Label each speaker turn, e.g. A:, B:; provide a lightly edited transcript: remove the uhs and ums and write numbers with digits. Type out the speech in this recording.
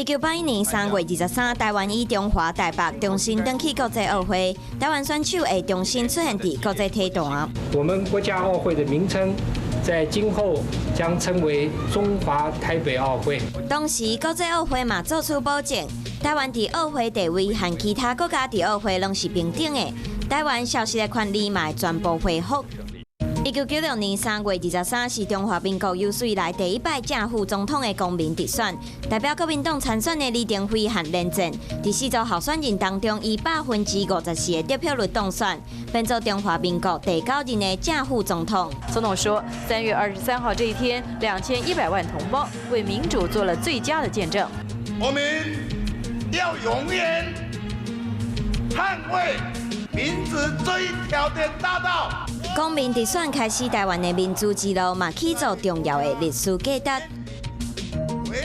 A: 1981年3月23，台灣以中華台北重新轉去國際奧會，台灣選手會重新出現佇國際體壇。
B: 我們國家奧會的名稱在今後將稱為中華台北奧會。
A: 同時，國際奧會嘛做出保證，台灣佇奧會地位和其他國家佇奧會攏是平等的，台灣消失的權利嘛會全部恢復。1996年3月23是中華民國有史以來第一擺正副總統的公民直選，代表國民黨參選的李登輝和連戰，佇四組候選人當中以54%的得票率當選，變做中華民國第九任的正副總統。
C: 總統說，3月23號這一天，2100萬同胞為民主做了最佳的見證。
D: 我們要永遠捍衛民主這一條的大道。
A: 公民直選開始台灣的民主之路，嘛去做重要的歷史價值。